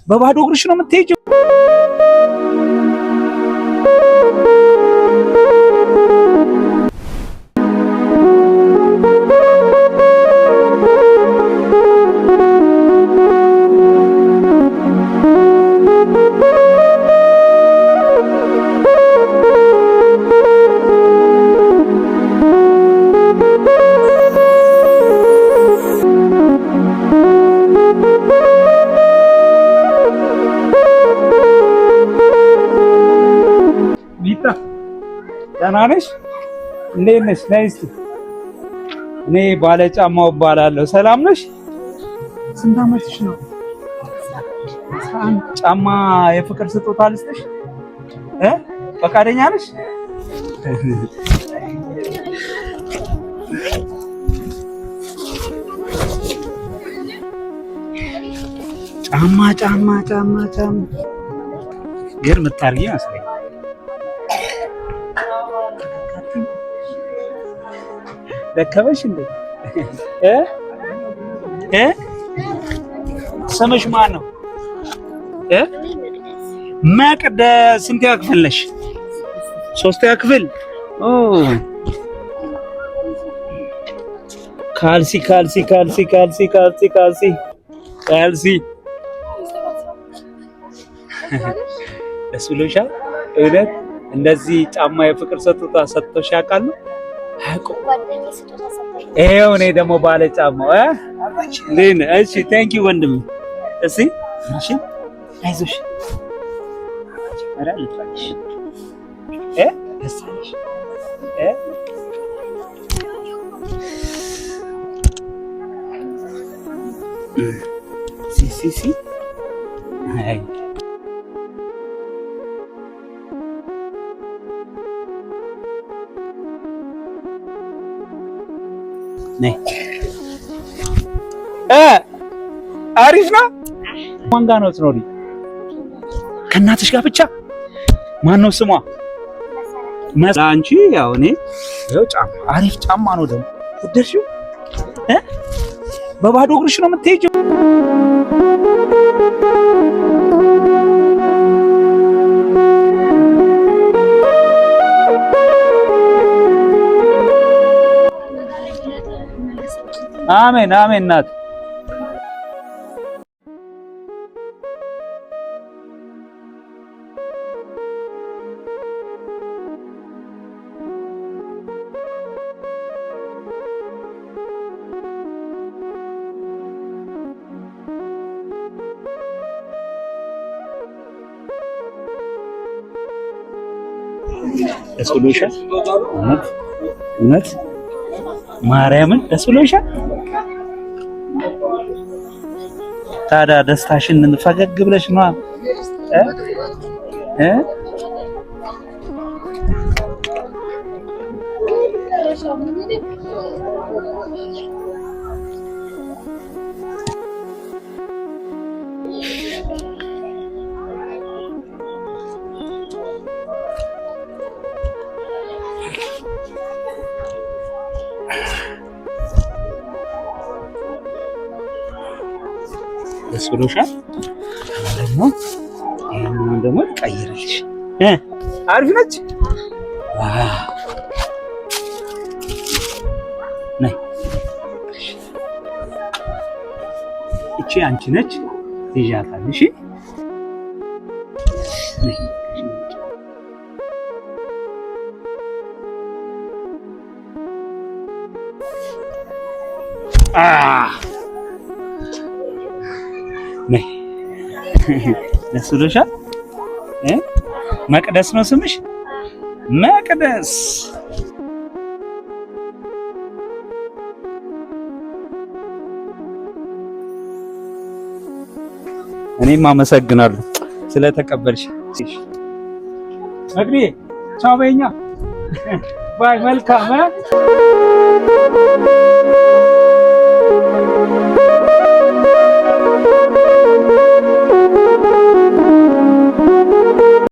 በባዶ እግርሽ ነው የምትሄጂው? ሚጣ ደህና ነሽ? እንዴት ነሽ? ነይ እስኪ። እኔ ባለ ጫማው እባላለሁ። ሰላም ነሽ? ስንት ዓመትሽ ነው? ጫማ የፍቅር ስጦታ ልስጥሽ እ ፈቃደኛ ነሽ? ጫማ ጫማ ጫማ ጫማ ግን የምታርጊ ይመስለኛል። ደከመሽ እንዴ? እ እ ስምሽ ማን ነው? እ መቅደስ። ስንተኛ ክፍል ነሽ? ሶስተኛ ክፍል። ኦ፣ ካልሲ ካልሲ ካልሲ ካልሲ ካልሲ ካልሲ ካልሲ። ደስ ብሎሻል? እውነት እንደዚህ ጫማ የፍቅር ስጦታ ሰጥቶሽ ያውቃሉ? አያውቁም። ይኸው እኔ ደግሞ ባለ ጫማው እ እንዴት ነህ? እሺ፣ thank you ወንድም። እሺ እሺ፣ አይዞሽ። ኧረ ልጥራልሽ እ ደስ አለሽ እ ሲ ሲ ሲ አይ፣ ነይ እ አሪፍ ነው። ማን ጋር ነው ትኖሪ? ከእናትሽ ጋር ብቻ? ማን ነው ስሟ? አንቺ ያው እኔ ይኸው ጫማ፣ አሪፍ ጫማ ነው ደግሞ፣ ወደድሽው? እ በባዶ እግርሽ ነው የምትሄጂው? አሜን አሜን እናት። ደስ ብሎሻል? እውነት እውነት ማርያምን ደስ ብሎሻል? ታዲያ ደስታሽን ፈገግ ብለሽ ነዋ እ እ ደስ ብሎሻል? ደግሞ ይሄንን ደግሞ ቀይርልሽ እ አሪፍ ነች። Wow፣ ነይ፣ እቺ አንቺ ነች፣ ትይዣታለሽ። እሺ፣ ነይ። አ ነይ። ደስ ብሎሻል? እ መቅደስ ነው ስምሽ? መቅደስ። እኔም አመሰግናለሁ ስለተቀበልሽ። መቅዲ፣ ቻው በይኛ። Bye። መልካም እ